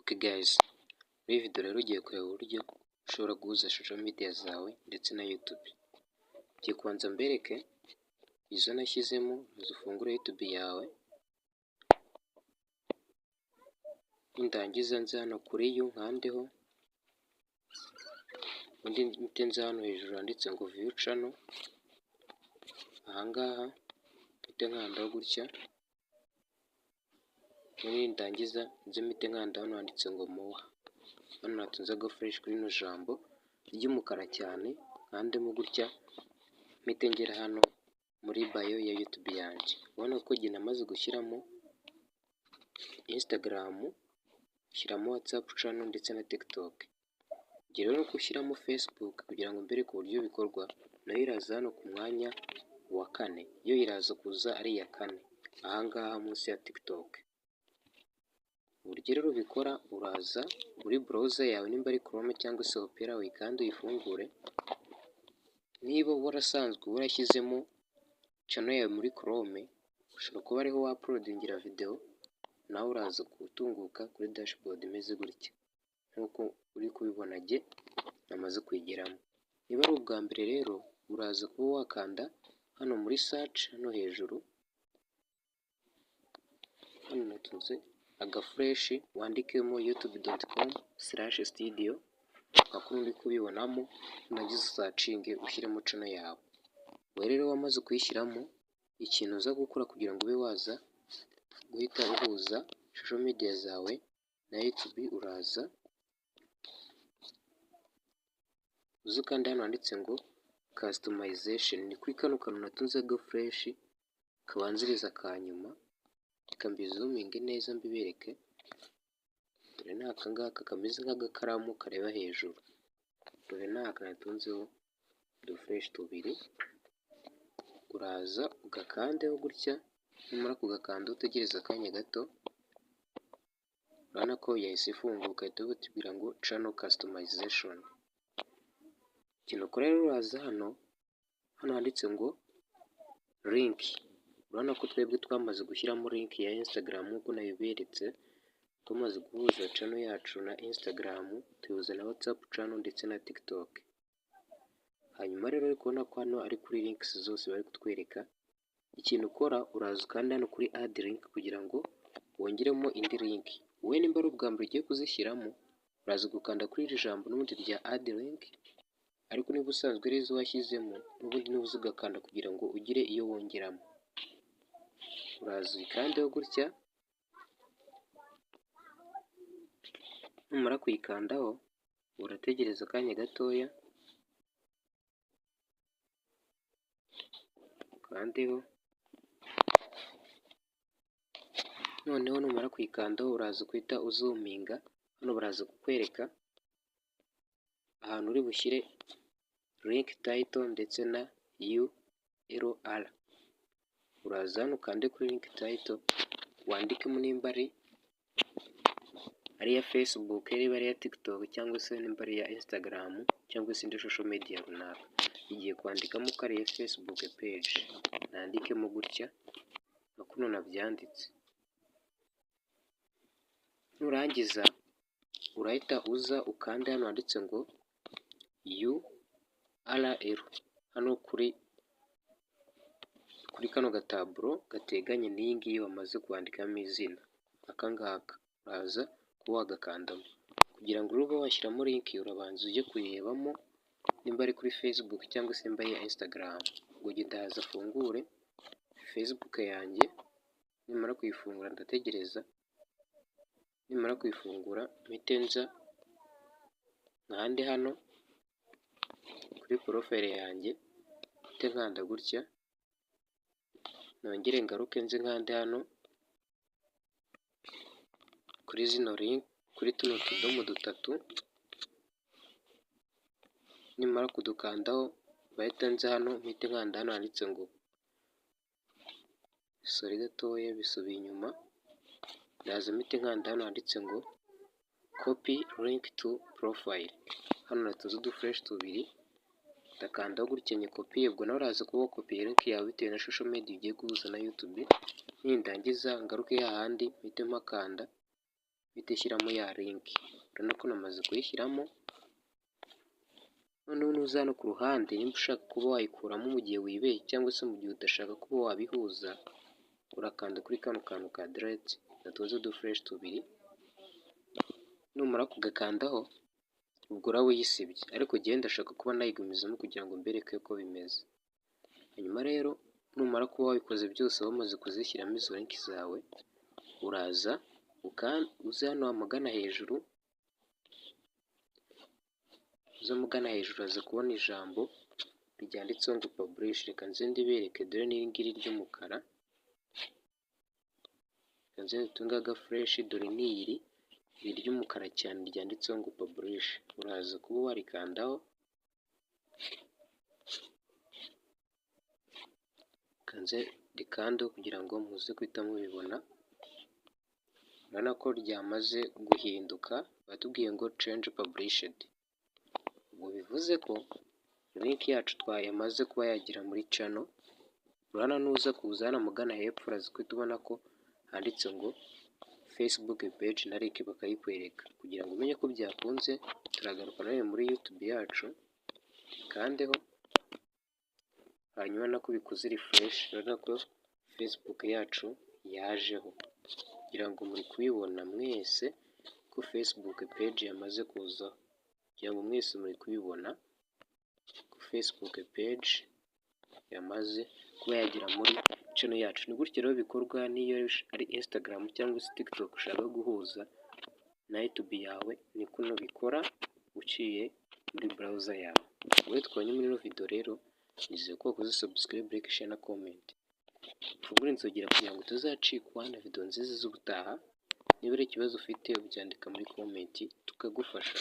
Okay guys, muri iyi video rero ugiye kureba uburyo ushobora guhuza social media zawe ndetse na YouTube. Ngiye kubanza mbereke izo nashyizemo, uze ufungure YouTube yawe, nindangiza nze hano kuri you nkandeho, ubundi mpite nza hano hejuru handitse ngo view channel, ahangaha mpite nkandaho gutya, nindangiza nze mpite nkanda hano handitse ngo more, hano natunze agaflèche kuri rino jambo ry'umukara cyane, nkandemo gutya mpite ngera hano muri bio ya YouTube yanjye. Urabona ko njye namaze gushyiramo Instagram, nshyiramo WhatsApp channel ndetse na TikTok. Ngiye rero gushyiramo Facebook kugira ngo mbereke uburyo bikorwa, nayo iraza hano ku mwanya wa kane, yo iraza kuza ari iya kane ahangaha munsi ya TikTok. Uburyo rero ubikora, uraza muri browser yawe, nimba ari Chrome cyangwa se Opera, uyikande uyifungure, niba warasanzwe warashyizemo channel yawe muri Chrome, ushobora kuba ariho wa uploadingira video, nawe uraza gutunguka kuri dashboard imeze gutya nk'uko uri kubibona, jye namaze kuyigeramo. Niba ari ubwa mbere rero, uraza kuba wakanda hano muri search hano hejuru, hano natunze agaflèche, wandikemo youtube.com/studio nka kuno uri kubibonamo, nurangiza usearchinge ushyiremo channel yawe. Wowe rero wamaze kuyishyiramo, ikintu uza gukora kugira ngo ube waza guhita uhuza social media zawe na YouTube, uraza uze ukande hano handitse ngo customization, ni kuri kano kantu natunze agaflèche kabanziriza aka nyuma. Reka mbizoominge neza mbibereke, dore ni aka ngaka kameze nk'agakaramu kareba hejuru, dore ni aka natunzeho uduflèche tubiri, uraza ugakandeho gutya, numara kugakanda utegereza akanya gato, urabona ko yahise ifunguka, ihita batubwira ngo channel customization. Ikintu ukora rero, uraza hano, hano handitse ngo link, urabona ko twebwe twamaze gushyiramo link ya Instagram nk'uko nabiberetse, tumaze guhuza channel yacu na Instagram, tuyihuza na WhatsApp channel ndetse na TikTok. Hanyuma rero uri kubona ko hano ari kuri links zose bari kutwereka, ikintu ukora uraza ukanda hano kuri add link kugira ngo wongeremo indi link. Wowe nimba ari ubwa mbere ugiye kuzishyiramo, uraza gukanda kuri iri jambo n'ubundi rya add link, ariko niba usanzwe ari izo washyizemo, n'ubundi niba uza ugakanda kugira ngo ugire iyo wongeramo. Uraza uyikandeho gutya, numara kuyikandaho urategereza akanya gatoya, ukandeho, noneho numara kuyikandaho uraza guhita uzoominga, hano baraza kukwereka ahantu uri bushyire link title ndetse na URL. Uraza hano ukande kuri link title, wandikemo nimba ari iya Facebook, niba ari iya TikTok cyangwa se nimba ari iya Instagram cyangwa se indi social media runaka. Igiye kwandikamo ko ari iya Facebook page, nandikemo gutya nka kuno nabyanditse. Nurangiza urahita uza ukande hano handitse ngo URL, hano kuri kano gataburo gateganye n'iyi ngiyi wamaze kwandikamo izina, aka ngaka uraza kuba wagakandamo. Kugira ngo ube washyiramo link, urabanza ujye kuyirebamo nimba ari kuri Facebook cyangwa se nimba ari iya Instagram. Ubwo njye ndaza mfungure Facebook yanjye, nimara kuyifungura ndategereza, nimara kuyifungura mpite nza nkande hano kuri profile yanjye, mpite nkanda gutya, nongere ngaruke nze nkande hano kuri zino link, kuri tuno tudomo dutatu, nimara kudukandaho bahita nza hano mpite nkanda hano handitse ngo, sorry gatoya bisubiye inyuma, ndaza mpite nkanda hano handitse ngo copy link to profile, hano natunze uduflèche tubiri, ndakandaho gutya nyikopiye, ubwo nawe uraza kuba wakopiye link yawe bitewe na social media ugiye guhuza na YouTube, nindangiza ngaruke hahandi mpite mpakanda. Mpite nshyiramo ya link. Urabona ko namaze kuyishyiramo. Noneho nuza hano ku ruhande, nimba ushaka kuba wayikuramo mu gihe wibeshye cyangwa se mu gihe udashaka kuba wabihuza, urakanda kuri kano kantu ka delete gatunze uduflèche tubiri. Numara kugakandaho, ubwo uraba uyisibye, ariko njyewe ndashaka kuba nayigumizamo kugira ngo mbereke uko bimeze. Hanyuma rero numara kuba wabikoze byose, wamaze kuzishyiramo izo link zawe, uraza uze hano ahagana hejuru. Uze ahagana hejuru, uraza kubona ijambo ryanditseho ngo "publish". Reka nze ndibereke. Dore n'iri ngiri ry'umukara. Reka nze dutunge agaflèche. Dore ni iri ry'umukara cyane ryanditseho ngo "publish". Uraza kuba warikandaho. Reka nze ndikandeho kugira ngo muze guhita mubibona. Urabona ko ryamaze guhinduka, batubwiye ngo "change published". Ubwo bivuze ko link yacu twayamaze kuba yagera muri channel. Urabona nuza kuza hano ahagana hepfo, uraza guhita ubona ko handitse ngo "Facebook page" na link bakayikwereka. Kugira ngo umenye ko byakunze, turagaruka nawe muri YouTube yacu, kandeho, hanyuma nako bikoze refresh, urabona ko Facebook yacu yajeho. Kugira ngo muri kubibona mwese ko Facebook page yamaze kuzaho. Kugira ngo mwese muri kubibona ko Facebook page yamaze kuba yagera muri channel yacu. Ni gutyo rero bikorwa. N'iyo ari Instagram cyangwa se TikTok ushaka guhuza na YouTube yawe, ni kuno bikora uciye muri browser yawe. Wowe twabonye muri ino video rero, nizeye ko wakoze subscribe, like, share na comment. Ufungure inzogera kugira ngo utazacikwa na video nziza z'ubutaha. Niba ari ikibazo ufite, ubyandika muri comment tukagufasha.